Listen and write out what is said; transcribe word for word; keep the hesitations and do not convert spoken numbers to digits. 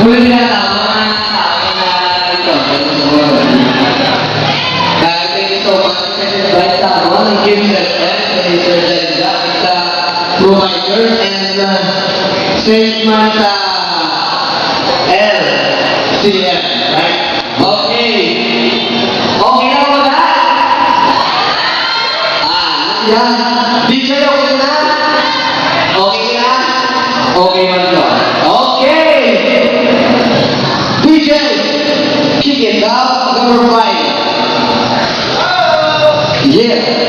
Muli na tama, tama na ito. Kaya thank you so much. Special invite sa ako, ng Kim Sir F, ni Sir Daniel, sa providers, and uh, Saint Martha L C M, right? Okay. Okay na ba lahat? Ah, yan. D J, okay na? Okay na? Okay man to. Okay. D J, kick it out, number five. Yeah.